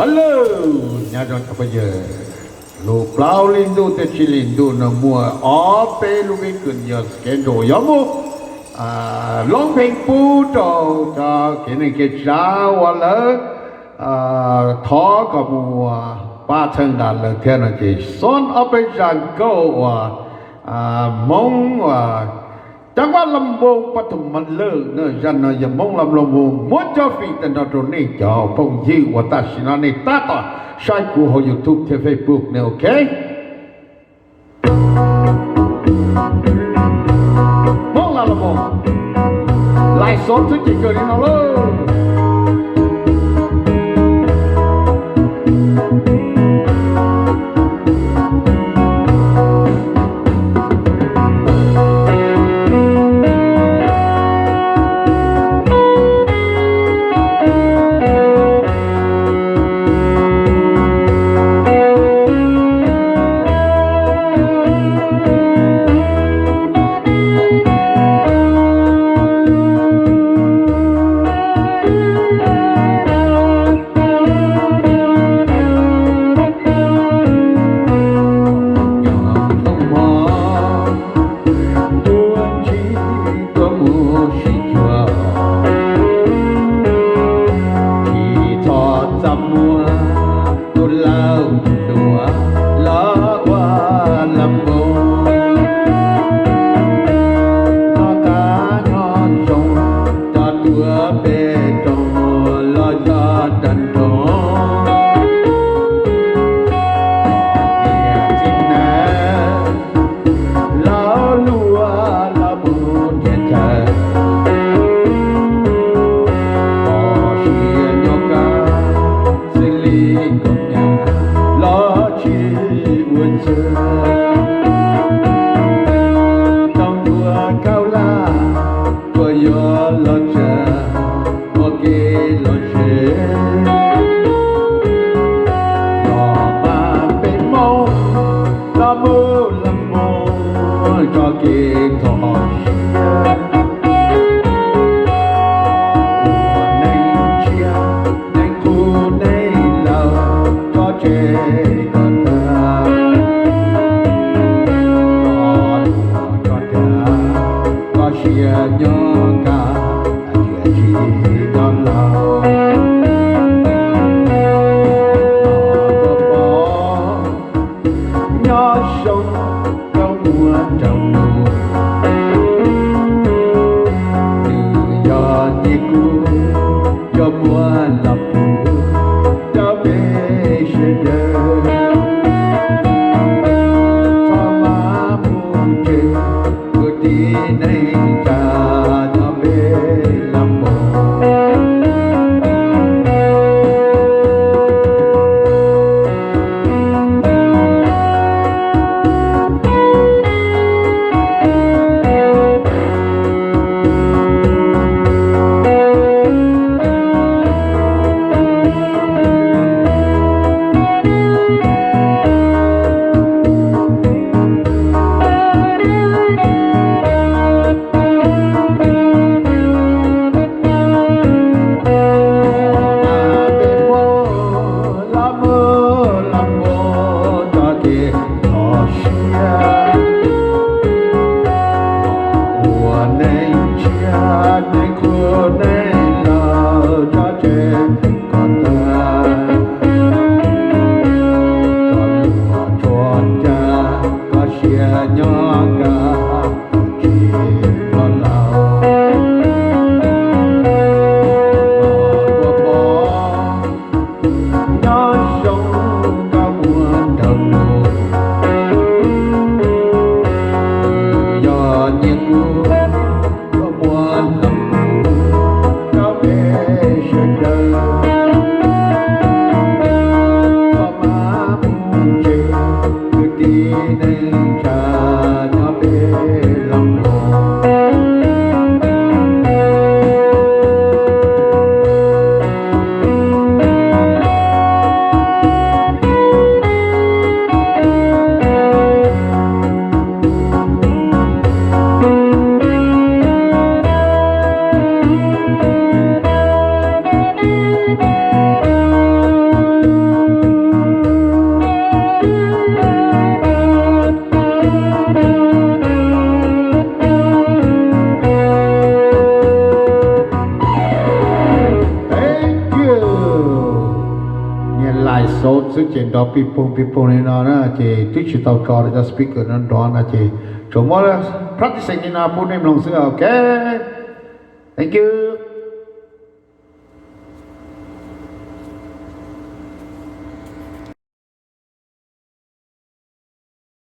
Hello, nyob zoo cov phooj ywg. Lub plaub hli ntuj thiab tsib hli ntuj no muaj ob peb lub keeb kwm yog kev nrug yuav mus loob pheej pub rau cov kev neej kev tsav uas lawv thov kom mus pab txhawb nqa lawv thiab no ces xob ob peb zaj nkauj uas Hmoob uas cov Vaj Laj Npoo pab thum mab lawj no, zaj no yog Hmoob Vaj Laj Npoo muab cov fim tawm nrog rau nej cov phooj ywg uas tam sim no nej tab tom saib kuv hauv YouTube thiab Facebook ne, ok. Hmoob Vaj Laj Npoo, lais xov thwb ces kawg li no lauj. Tuaj ntsib tuaj mus sib cuag, tsis txhob txaj muag tus laug tus hluas los ua Vaj Laj Npoo. Noj qab nyob zoo, cov tuaj peb roog los yog tag nrho. Niam txiv na, los luag los mus nrhiav chaw, los sia nyob kaj xws li koom nyab los tsis ua txwg. Rooj ntsuag khaub hlab tuaj yuav los txog, muaj kev lom zem los mas peb Hmoob los mus los mus tso kev thov siab. Ua neej tshiab neej qub neej laug tso tseg kom tag, tso dua tso dag, koj sia nyob kaj, cia tsis nyob laus. Nyob zoo koj muab rau kuv, nws yog nyiaj kub, yog muab los pub rau peb sawv daws. Txhob mas mus tseg kwv tij neej tsa nyob peb Vaj Laj Npoo. Los mus los mus tso kev thov siab, ua neej tshiab neej qub neej laug tso tseg kom tag, tso dua tso dag, koj sia nyob kaj, tsis nyob laus. Tuaj pom nyob zoo koj muab rau kuv, yog nyiaj kub koj muab los pub rau peb sawv daws. Txhob mas mus tseg kwv tij neej tsa nyob peb Vaj Laj Npoo. xwb ces nrov pij poog pij poog li no na ces twb tsis tau tso rau cov speaker no nrov no ces tsuas muab practicing li no pub nej mloog xwb, ok. Thank you.